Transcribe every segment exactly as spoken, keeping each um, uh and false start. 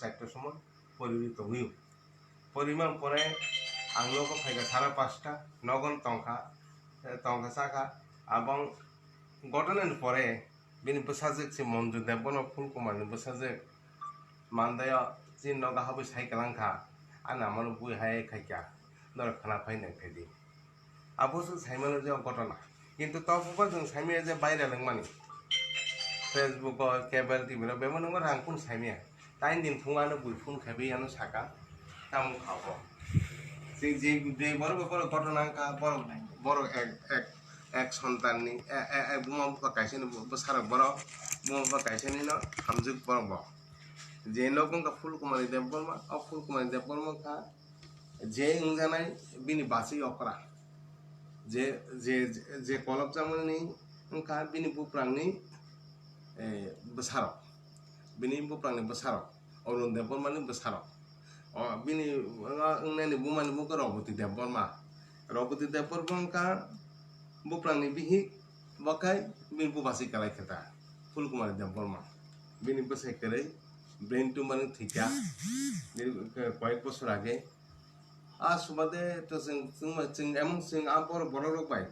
charta somoi poriwi tongwi. Poriman pore ang nogo phaikha sara pasta, nogon tongkha, eh, tongkha saka, abong gotonani pore bini bwsajwk si Monju Debbarma Phulkumarni bwsajwk mandaio chini nogo habwi sai kwlangkha, ani amano bui hai khaikha, norok khna phai nang khaidi. Abo se saimano je o gotona. Kintu tok bubar jwng saimaya je viral wngmani. Facebook o, cable T V rok bebak nungma rang kun saimaya. Tain din phung ano bui phone khaibai ano saka. Tamo kha bo. Je, je, je borok, borok gotona wngkha, borok, borok ek, ek, ek sontan ni, e, e, e, buma bupha kaisa ni bwsarok borok, buma bupha kaisa ni no hamjwk borok bo. Je nok wngkha Phulkumari Debbarma, o Phulkumari Debbarma wngkha je wngjanai bini bachwi okra, je, je, je kolopjakmani wngkha bini buprangni, eh, bwsarok, bini buprangni bwsarok, Arun Debbarmani bwsarok. O, bini, o, wngnani bumani mungkha Roboti Debbarma. Roboti Debbarma wngkha buprangni bihik, bo khai bini bubasi kalai khe ta, Phulkumari Debbarma. Bini bwsai kwrwi brain tumor wng thwikha, bini, eh, koyek bosor age. A subade to chwng, chwng, chwng emon chwng a borok, borok rok bai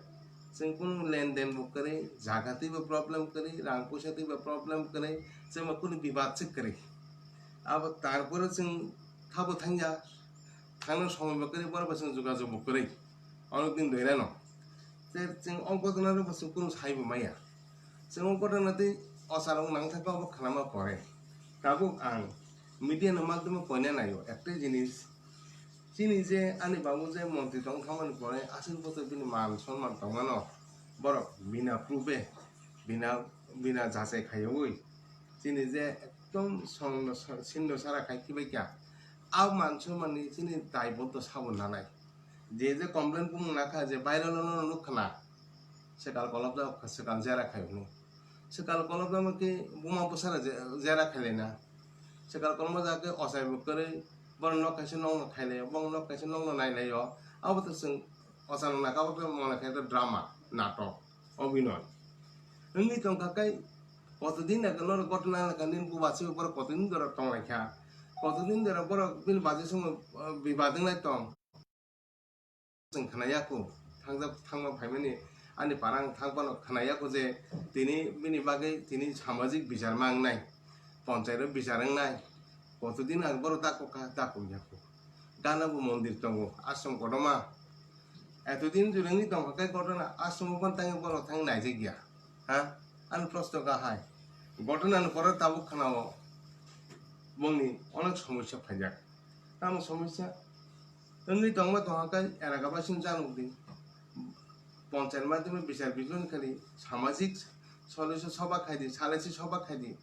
chwng kunu lenden bo kwrwi, jaga twi bo problem kwrwi, rang puisa twi bo problem kwrwi, chwng bo kunu bibad se kwrwi. Abo tarpore chwng thabo thangya, thangna somoi bo kwrwi, borok bai chwng jogajog bo kwrwi. Onek din doirano. Te chwng o gotona rok bo chwng kunu sai bo maya. Chwng o gotona tei ochar wng nang thangkha obo khnama pore. Tabuk ang media ni madhyamo koina naio, ektai jinis, chini je ani babu je montri tong thangmani pore aswk bwtwi bini man sonman tongmano, borok bina prove, bina, bina jachai khaiwi chini je ekdom songno, sindo sara khai khibai kha, a man sonmani chini daiboddo sabo nanai. Je je complain bumung nakha je viral no nuk khna, sekal kolop jak, sekal jera khai hwnwi. Sekal kolop jak khe buma bwsara je-, jera khailai na. Sekal kolop jak khe ochai bo kwrwi, borok nok kaisa nokno khailai, borok nok kaisa nokno nailai o. Abo to chwng ochai nokna kabo khe mone khe drama, natok, obhinoy. Wngwi tongkha khe kotodin age norok gotna nini bubasi borok kotodin dora tonglai kha. Kotodin dora borok bini basi songwi, uh, bibad wnglai tong. Chwng khna yaku, thangjak, thangma phaimani ani parang thangphano khna yaku je tini bini bagwi tini samajik bichar ma wngnai, ponchayat o bichar wngnai, kotodin ang borok dakok kha, dakok yaku. Gana bo mondir tongo, ashram kotorma. Etodin jurengni tongkha khe gotona ashram o phano tangwi borok thang naijak ya. Ha? Ani prosto kahai. Gotona ni pore tabuk khna o bongni onek somosya phaijak. Tamo somosya? Wngwi tongma tongkha khe elaka baising chanukdi. Ponchayat madhyame bichar bichon khali samajik solution soba khaidi, salaisi soba khaidi.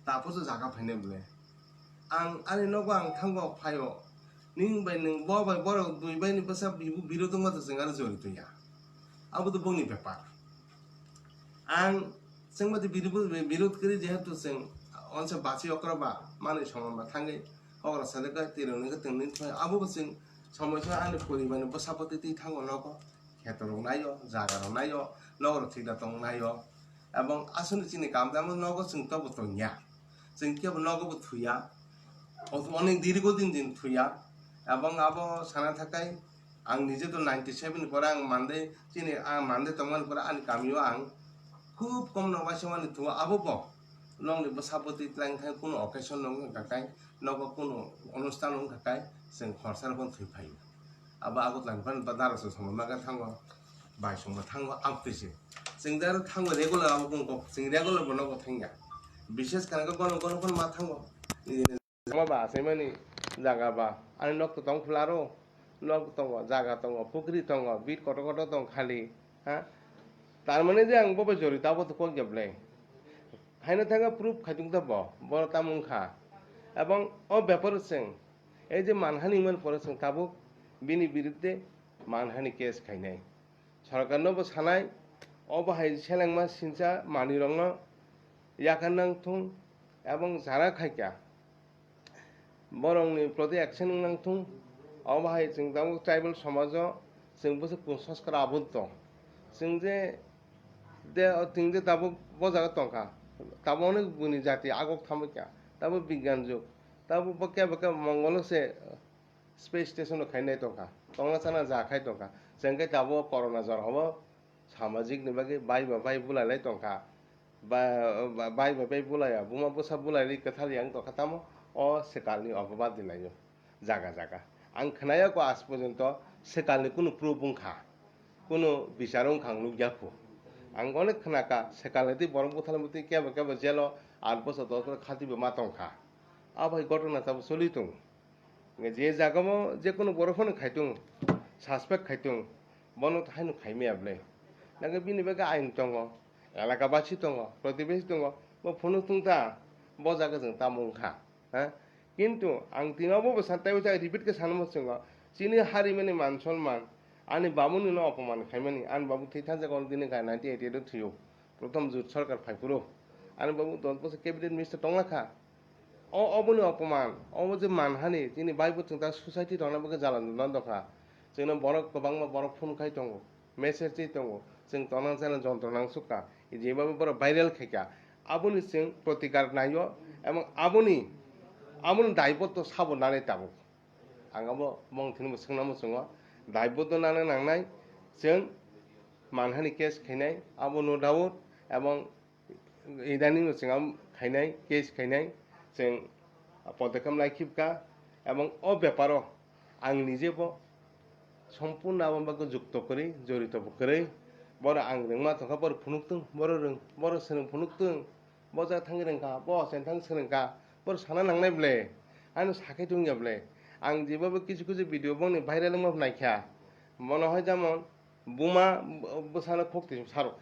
Taposo jaga phainai bole. Ang ani nogo ang thango phaio. Ning bai nwng bo bai borok dui bai ni bwsa bibu birod wngma to chwng ano jorito ya. Abo to bongni bepar. Ang chwng bai to birod, birod kwrwi jehetu chwng onse bachi okra ba manwi somon ba thangwi okra sajak khe twi rwnwi khe tongwi phai abo bo chwng somoi se ani poribar ni bwsa poti twi thango nogo. Kheto rok naio, jaga rok naio, nogo rok thikda tong naio. Ebong aswkni chini kam tamo nogo chwng tobo tongya. Chwng kebo nogo bo thuya. Onek dirgo din din thuya. Ebong abo sana thakai ang nije to ninety seven ni pore ang mande chini ang mande tongmani pore ani kamio ang khub kom no waisa mani thuo abo bo nokni bwsa poti tlang thang kuno occasion no wngkha kai nogo kuno onusthan wngkha kai chwng khorsa rok thwi phaio. Abo Agartala ni phano ba dara song song ma thango, bai song ma thango, abo twi se. Chwng da thango regular abo kung kok, chwng regular bo nogo thangya. Bishes kana khe gono gono phano ma thango. Nini jama ba achaimani jaga ba, ani nok to tong phlaro, nok tongo, jaga tongo, pukri tongo, bit kotor kotor tong khali, ha? Tar mane je ang bo bai jorito abo to kok ya ble. Haino thangkha proof khaitungtha bo, boro tamo wngkha. Ebong o beparo chwng, ei je manhani wngmani pore chwng tabuk bini birudde manhani case khainai. Sorkarno bo sanai, obo hai selengma sincha manwirokno yakar nangthung ebong jara khaikha. Borokni proti action wng nangthung. Obo hai chwng tabuk tribal somajo chwng bwswk kusoskar abutto. Chwng je de, chwng je tabuk bo jaga tongkha, tabuk onek buini jati agok thamwikha, tabuk bigyan jug. Tabuk bo kebo kebo Mongolo se space station rok khainai tongkha, tongna chana ja khai tongkha. Chengkhe tabuk corona jora bo samajik ni bagwi bai ba bai bulai lai tongkha, ba, ba, bai ba bai bulai ya, buma bwsa bulai ri kwthal yang tongkha, tamo o swkal ni opobad di laio jaga jaga. Ang khwnaya ko aaj porjonto swkal ni kunu proof wngkha, kunu bichar wngkha ang nukya kho. Ang onek khwnakha swkal ni twi borok buthal bwtwi kebo kebo jelo aat bosor dos bosor khati bo ma tongkha. Abo hai gotona tabuk choli tongo. Je jagao je kunu borok phano khai tongo, suspect khai tongo, bono haino khai maya bwle. Nangkhe bini bagwi ain tongo, elaka basi tongo, protibesi tongo, bo phunuk tong ta, bo jaga chwng tamo wngkha, ha? Kintu ang tini obo bo san, tei repeat khe sanwi muchungo, chini harimani man sonman, ani babuni no opoman khaimani, ani babu thwi thansa kono tini kha nineteen eighty-eight o thwio, prothom jut sarkar phai phuru, ani babu dos bosor cabinet minister tongla kha. O, oboni opoman, obo je manhani, chini bai bo chwng ta society rokna bagwi jala nang dokha. Chwngno borok kwbangma borok phone khai tongo, message twi tongo, chwng tongna chana jontro nangsukha, jeba borok viral khaikha. Aboni chwng protikar naio, ebong aboni, aboni daibotto sabo nanai tabuk. Ang abo mong thini bo swngna muchungo, daibotto nana nangnai, chwng manhani case khainai, abo no doubt, ebong Idaning no chwng am khainai, case khainai, chwng podokkhep lai khibka, ebong o beparo ang nije bo sompurno abo bagwi jukto kwrwi, jorito bo kwrwi, boro ang rwngma tongkha, boro phunuk tong, boro rwng, boro swrwng phunuk tong, bo ja thangwi rwngkha, bo ochain thang swrwngkha, boro sana nangnai ble, ano sakhai tongya ble, ang jeba bo kisu kisu video bongni viral wngma naikha, mono hoi jamon, Buma bwsano khok twi sarok.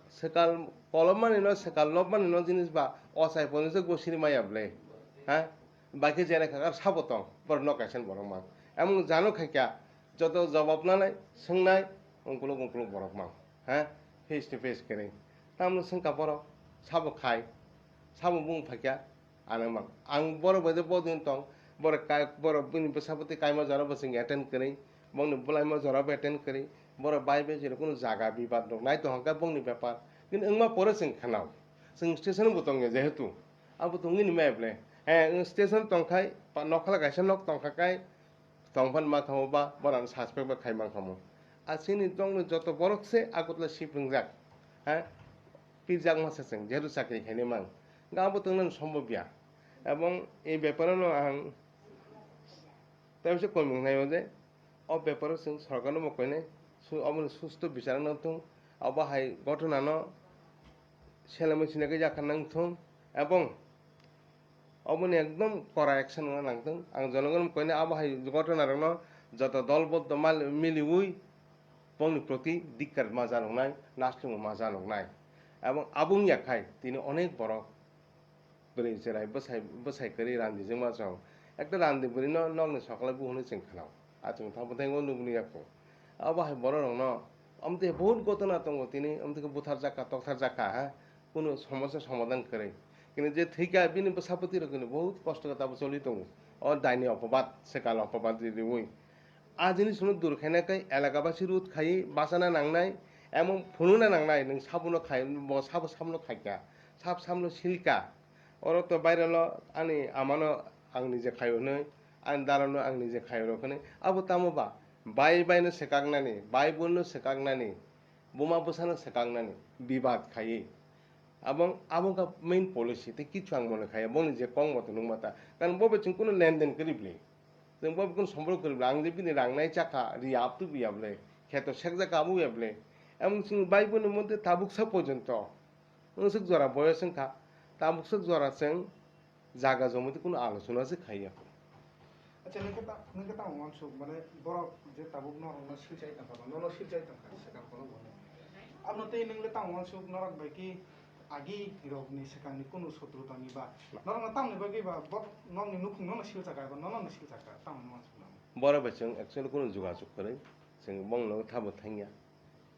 Swkal kolopmani no, swkal lobmani no jinis ba ochai poni se gosiri maya bwle. Ha? Bakhe jera kha sabo tong, borok no kaisa borok mang. Emon jano khaikya, joto jawab nanai, swngnai, ungkuluk ungkuluk borok mang. Ha? Face to face kere. Tamno swngkha borok, sabo khai, sabo bung phaikya, Ano mang. Ang borok bai de bodin tong, borok kai, borok bini bwsa bwtwi kaima jora bo chwng attend kwrwi, bongni bwlaima jora bo attend kwrwi, borok bai bai jero kunu jaga bibad rok nai tong kha bongni bepar. Kintu wngma pore chwng khwnao. Chwng station bo tong ya jehetu. Abo tongwi ni maya ble. He, station tong khai, pa nokhala kaisa nok tong kha kai, Tongphani ma thangma ba, borok suspect ba khai mankha mo. A chini tongni joto borok se Agartala shift wngjak. Ha? Pirjak ma se chwng, jehetu chakri khainai mang. Ga bo tongna sombob ya. Ebong e beparo no ang tei se koimung nai o je, o beparo chwng sorkar no bo koinai, su-, obo ni susto bichar wng thung, abo hai gotona no selengma sina khe yakha nang thung, ebong Oboni ekdom kora action wngna nangthung. Ang jonogon koine abo hai gotona rokno joto dol boddo mal-, miliwi bongni proti dikkar ma janoknai, naslingma ma janoknai. Abo, abo wngya khai tini onek borok bwrwi chwrai bwsai, bwsai kwrwi randijwkma chwng. Ekta randi bwrwino nokni sokole bu hwnwi chwng khwnao. Achung thang bwthai o nukni yakung. Abo hai borok rokno, omtwi bahut gotona tongo tini, omtwi khe butharjak kha, toktarjak kha, ha? Kunu somosya somadhan kwrwi. Kini je thwikha, bini bwsapoti rok kini bahut kosto khe tabuk choli tongo. O daini opobad, swkal opobad riwi. A jinis no dur khaina khe elaka basi rut khai bachana nangnai, emon phunukna nangnai, nwng sabono khai, bo sabo sabono khaikha, sab sabono silka. Oro to bairalo ani amano ang nije khai hwnwi, ani darano ang nije khai hwnwi, abo tamo ba? Bai bai no swkaknani, bai bun no swkaknani, buma bwsa no swkaknani, bibad khaiwi. Abo, abo wngkha main policy, tei kichu ang mone khaiya, bongni je kok moto nukma ta. Karon bo bai chwng kunu lenden kwrwi bwle. Chwng bo bai kunu somborok kwrwi bwle. Ang je bini rang nai chakha, ri aptwi buya bwle, kheto sekjak abo ya bwle. Emon chwng bai bun ni moddhe tabuksa porjonto. Wngswk jora boyos wngkha, tabuk swk jora chwng jaga jomoti kunu alochona se khaiya. Acha, nwng khe ta-, nwng khe tamo uansuk, mane borok je tabuk norokno silchai tongkha, nono silchai tongkha, swkang kono bo. Abono tei nwng le tamo uansuk, norok bai khe agi rokni swkangni kunu sotru tongni ba? Norokno tamni bagwi ba, bo nokni nukhung nono silchakha, ba nono no silchakha, tamo uansuk nang. Borok bai chwng actually kunu jogajog kwrwi, chwng bongno thabo thangya,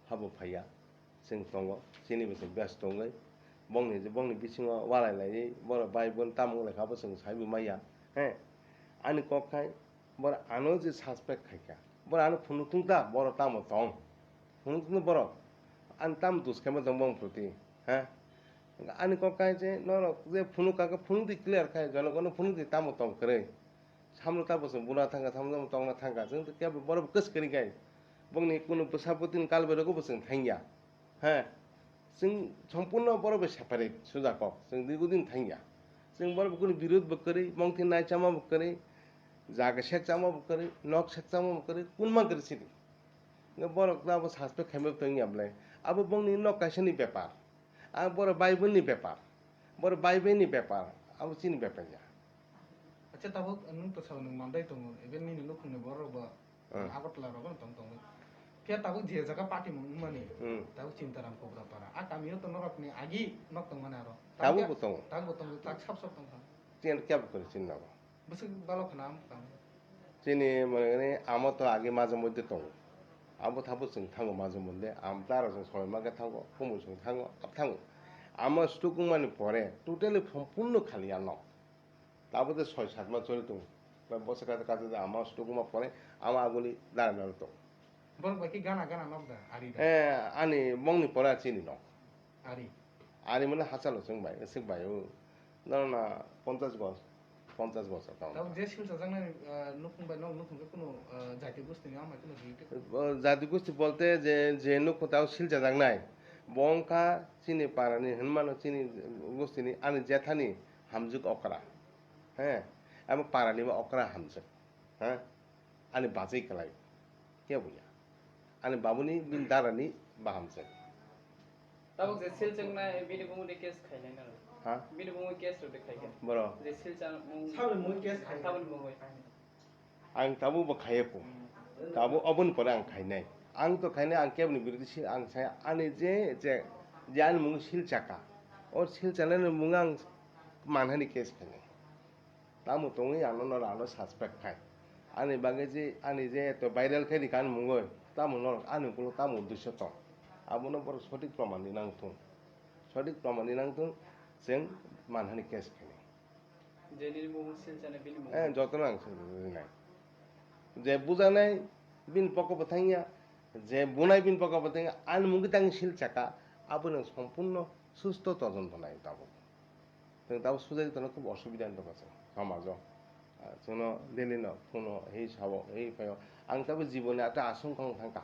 habo phaiya. Chwng tongo, chini bo chwng best tongwi, bongni, bongni bisingo walai laiwi, borok bai bon tamo wnglaikha, abo chwng saibo maya, he. Ani kok khai, borok ano je suspect khaikha, borok ano phunuk thung ta, borok tamo tong, phunuk thung borok, ani tamo dos khaima tong bong proti, he. Ani kok kaisa norok je phunuk kha khe phunuk di clear khai, jonogono phunuk di tamo tong kwrwi. Samno tabo chwng buna thangkha, samno tamo tongna thangkha. Chwng to kebo borok kwswk kwrwi khai. Bongni kunu bwsa bwtwini kal bai rogo bo chwng thangya. He. Chwng sompurno borok bai separate suja kok. Chwng digi din thangya. Chwng borok kunu birod bo kwrwi, mongthi nai chama bo kwrwi, jaga sek chama bo kwrwi, nok sek chama bo kwrwi, kunma kwrwi sidi. Borok abo suspect khaima tongya bwle. Abo bongni nok kaisa ni bepar. Ang borok bai bwni bepar, borok bai bwni bepar, abo chini bepar ya. Acha, tabuk nwng to sao nwng mandai tongo, even nini nukhungni borok bo Hmm. Agartala rogo tong tongo. Phiya tabuk je jaga party mung wngmani, Hmm. Tabuk Chintaram Kobrapara. A kamio to norokni agi nok tongmani aro. Tabuk bo tongo. Tabuk bo tongo, tak sab sab tongkha. Chini kebo kwrwi chini nogo. Bwswk balo khna am kang. Chini mane amo to age maje moddhe tongo. Abo thabo chwng thango maje moddhe. Am tara chwng soi ma khe thango, kumu chwng thango, ab thango. Amo stukung mani pore totally sompurno khali ano. Tabo de soi sat ma choli tongo. Ba bwswk kate kate de ama stukung ma pore ama aguli dara naro tongo. Borok bai khe gana gana nok da, ari da? Eh, ani bongni pore chini nok. Ari. Ari mane hachalo chwng bai, swk bai o. Nang na ponchash bos-, ponchash bosor tong. Tabuk je silchajaknai, ah, nukhung bai nok nukhung khe kuno, ah, jati gosti ni amai kuno related? O, jati gosti bolte je, je nukhung tabo silchajaknai, bo wngkha chini para ni hinmano chini gosti ni ani jethani hamjwk okra. He, abo para ni bo okra hamjwk. He. Ani bachai kwlai kebo ya. Ani babuni bini darani baham se. Tabuk je sil chwngna bini bumung de case khainai na. Ha? Bini bumung case rok de khaikha. Boro. Je sil chang mung. Saboni mung case khaikha. Saboni mung oi. Ang tabuk bo khaiya ko. Tabuk oboni pore ang khainai. Ang to khainai ang keboni birodhi sil ang saya ani je je je ani mung sil chaka. O sil chanani mung ang manhani case khainai. Tamo tongwi ano norok ano suspect khai. Ani bagwi je, ani je eto viral khe rikha ani mungwi, tamo norok ani ukulo tamo uddesyo tong. Abono borok sothik proman di nang thung. Sothik proman di nang thung, chwng manhani case khainai. Je nini mung silchana bini mung. Eh, jotono ang rinai. Je bujanai bini poko bo thangya, je bunai bini poko bo thangya, ani mungwi tang sil chaka, abono sompurno susto todonto nai tabuk. Chwng tabuk sujai tongna khub osubida wng tongkha chwng somajo. Ah, chwngno daily no phone o, hei sabo, hei phaio. Ang tabuk jiboni ata aswng khong thangkha.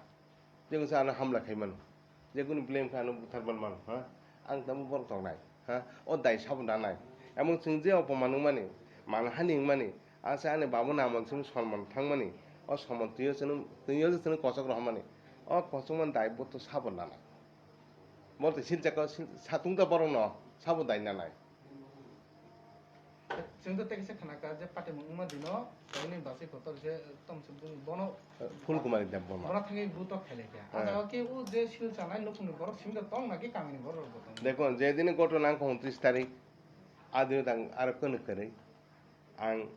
Jekun se ano hamla khai mano. Jekun blame khe ano buthar ban mano, ha? Ang tabuk borok tongnai, ha? O dai sabo nanai. Emon chwng je opoman wngmani, manhani wngmani, asa ani babo namon simi sonman thangmani, o sonman twiyo chwngno, twiyo chwngno kochok rohormani. O kochokmani dai bo to sabo nanai. Bo to sil chakao sil, satung ta borok no sabo dai nanai. Chwng to tei kisa khna kha je patimung wngma dino, tei nini bachai kotor je tong se bung bono Phul Kumari Debbarma. Bono thangwi buto khailai kha. Ah jaga khe o je sil chanai nukhungni borok simi to tong na khe kamini borok rok bo tong. Dekho, je dini ghotona wngkha untris tarik, a dino tang aro kwnwi kwrwi. Ang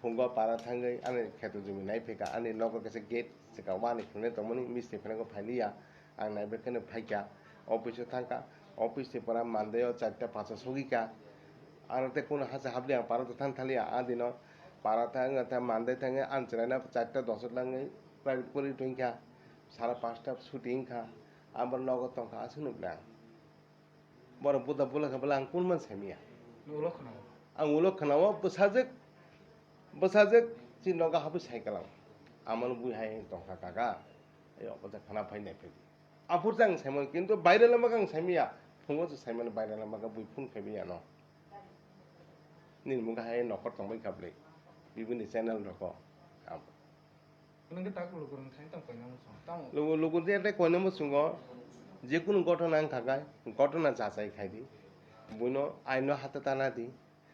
phungo para thangwi ani kheto jumi nai phaikha, ani nogo kaisa gate swkang wani phunuknai tongmani, misti phunukgo phailiya, ang naibai kheno phaikha, office o thangkha, office ni pora Monday o charta pacha sogwikha, aro tei kunu hasa hapli ang para thang thaliya, a dino para thang thang Monday thangwi ang chwraino charta dos o thangwi private kwrwi tongkha, sara pasta chuti wngkha, abo nogo tongkha aswk nukle ang. Borok buda bula khe bwla ang kunman saimanya. Ulo khwnao. Ang ulo khwnao bwsajwk, bwsajwk chini nogo habwi sai kwlang. Amano bui hai tongkha kaka. Ei obo je khwna phai nai phai. Aphur je ang saimano kintu baire lama khe ang saimanya. Phungo se saimano baire lama khe bui phone khaimanya no. Nini mungkha hai nokhor tongbai kha bwlwi. Bibini channel roko. Am. Nwng khe tak lukurokni thani tamo koinai muchungo? Tamo? Lugu, lugu je tei koinai muchungo, jekunu ghotona wngkha khe, ghotona jachai khai di. Buino aino hata tana di.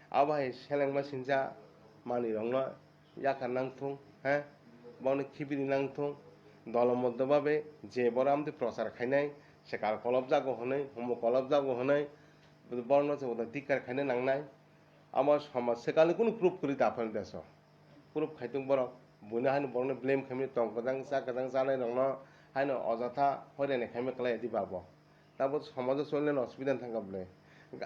Abo hai selengma sincha manwirokno yakha nang thung, he? Bono khibiri nang thung. Dolomoddho babe je boro amtwi prochar khainai, swkang kolopjago hwnwi, humung kolopjago hwnwi, borokno se uda dikar khaina nangnai. Amo somaj swkangni kunu proof kwrwi da phano deso. Proof khai tung borok. Buino haino borokno blame khaimani tong kwchang cha kwchang chanai rokno haino ojotha hoirani khaima kwlai di ba bo. Tabo somajo cholnani osubida thangkha bwle.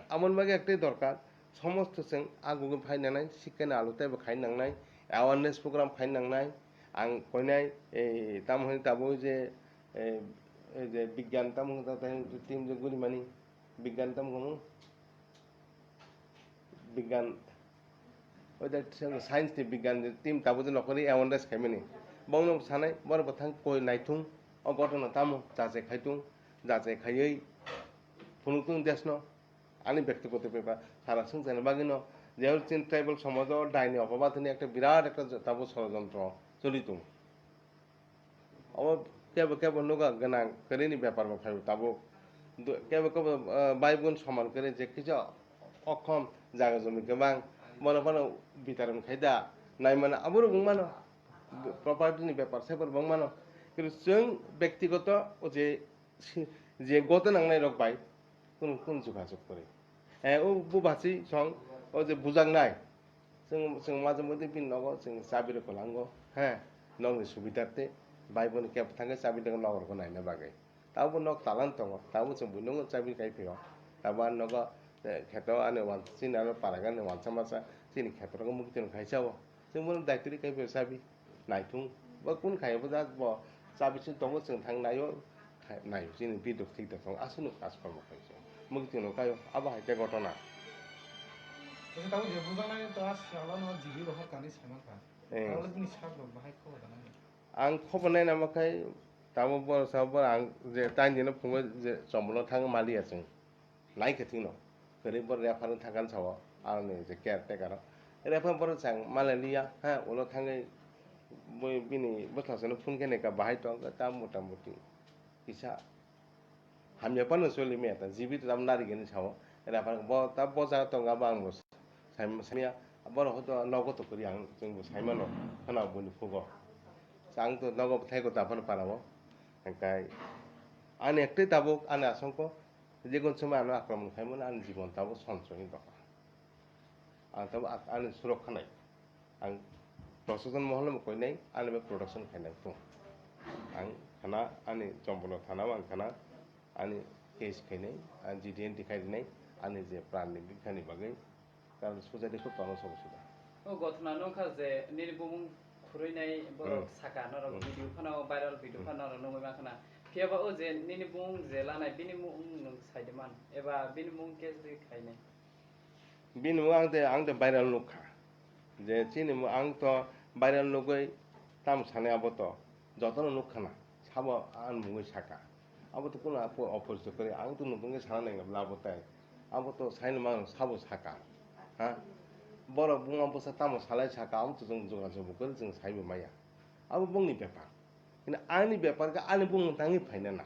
Amoni bagwi ektai dorkar, somosto chwng agugwi phai nangnai, sikkani alo teibo khai nangnai, awareness program khai nangnai. Ang koinai, ei, tamo hwnwi tabuk je, ei, ei je bigyan tamo hwnwi team je gurimani, bigyan tamo hwnwi. Bigyan, o de science ni bigyan ni team tabuk de nokori awareness khaimani. Bongno sanai, boro bwthang koi naithung, o gotona tamo, jachai khaitung, jachai khaiwi phunuktung desno, ani bektigoto bepar, sara swngcharni bagwino, je chin tribal somajo daini opobad hwnwi ekta birat ekta tabuk sorojontro cholitung. Obo kebo kebo nuga gwnang kwrwini bepar bo phaibo tabuk. Do-, kebo kebo, ah, bai bun soman kwrwi je kisa okhom jaga jumi kwbang, bono phano bitaran khai da, naimano aborok wng mano, property ni bepar saiborok wng mano. Kintu chwng bektigoto o je si-, je goto nangnai rok bai kunu, kunu jogajog kwrwi. Eh, o bubasi song, o je bujaknai. Chwng, chwng majwmwdwi bini nogo chwng chabi rok kwlango. He, nokni subidar tei bai boni kebo thangkhe chabi rok nok rok naina bagwi. Tabuk nok talan tongo, tabuk chwng buino chabi kai phio. Tabuk ani nogo, eh, kheto ani wan-, chini ano paragani wansa masa chini kheto rok mukti rok khai chao. Chwng bono daitwrwi kaibo chabi naithung. Bo kun khai bo jat bo chabi sing tongo chwng thang naio. Khai naio chini bidok thik da thong aswk no kaskor bo khai chwng. Mukti no kaio abo hai khe gotona. Kisa tabuk je bujaknai to a salo no jibi rohor kani saiman kha. Eh. Tabuk bini sak rok bahai khobor da nai. Ang khobor naina ma khai tabuk bo sa bo ang je tain dino phungo je chombolo thang maliya chwng. Nai khe thwino. Kwrwi bo refer wng thangkha sao, ani je caretaker o. Refer borok chang malai liya, ha, ulo thangwi bo bini bwslasano phone khe naikha, bahai tongkha, ta mota moti kisa hamya phano choli maya ta, jibit ram nari gini sao. Refer bo ta bo jaga tongo, abo ang bo sai-, saimaya. Borok hoito nogo to kwrwi ang, chwng bo saimano, khana boni phugo. Chang to nogo bwthai ko ta phano para o. Hingkai ani ektwi tabuk ani asongko. Jekon somoi ano akromon khaimani ani jibon tabuk sonso wngwi tongkha. Ang tabuk a-, ani surok khanai. Ang prosecution mohorno bo koinai, ani bai protection khainai tung. Ang khana ani Chombono thana o ang khana ani case khainai, ang G D N T khai rinai, ani je pran ni bikhani bagwi. Karon sujadi kho tono sobo suda. O gothona nokha je nini bumung khurui nai borok Hmm. saka norok Hmm. video phano viral video Hmm. phano norok nugui mankha na. Phiya ba o je nini bumung je lanai bini mung nwng sai de man eba bini mung case de khai nai. Bini mung ang de, ang de viral nukha. Je chini mung ang to viral nugui tam sanai abo to jotono nukha na. Sabo ang mungui saka. Abo to kuno apo-, opor se kwrwi, ang to nukung khe sana nang bla abo tai. Abo to saino mano sabo saka. Ha? Borok buma bwsa tamo salai saka, amo to chwng jogajog bo kwrwi chwng saibo maya. Abo bongni bepar. Kintu ani bepar khe ani bumung tangwi phaina na.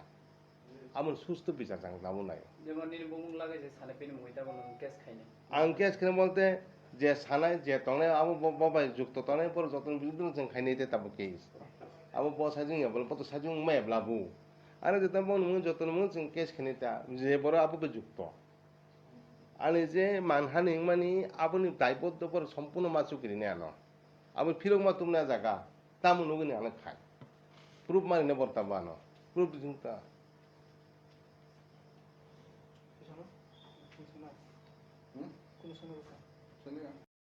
Abo susto bichar chang tamo nai. Jemon nini bumung lagai je sana bini mungwi tamo nwng case khaina. Ang case khaina bolte je sanai, je tongnai, abo bo, bo bai jukto tongnai, borok jotono bini chwng khainai te tabuk case. Abo bo sajwng ya, bo to sajwng maya bla bu. Ano je tamo bongni mung jotono mung chwng case khainai ta, je borok abo bai jukto. Ani je manhani wngmani aboni daiboddo borok sompurno ma chukiri nai ano. Abo phirok ma tumna jaga, tamo nugini ano khai. Proof mani ne borok tamo ano. Proof di chwng ta.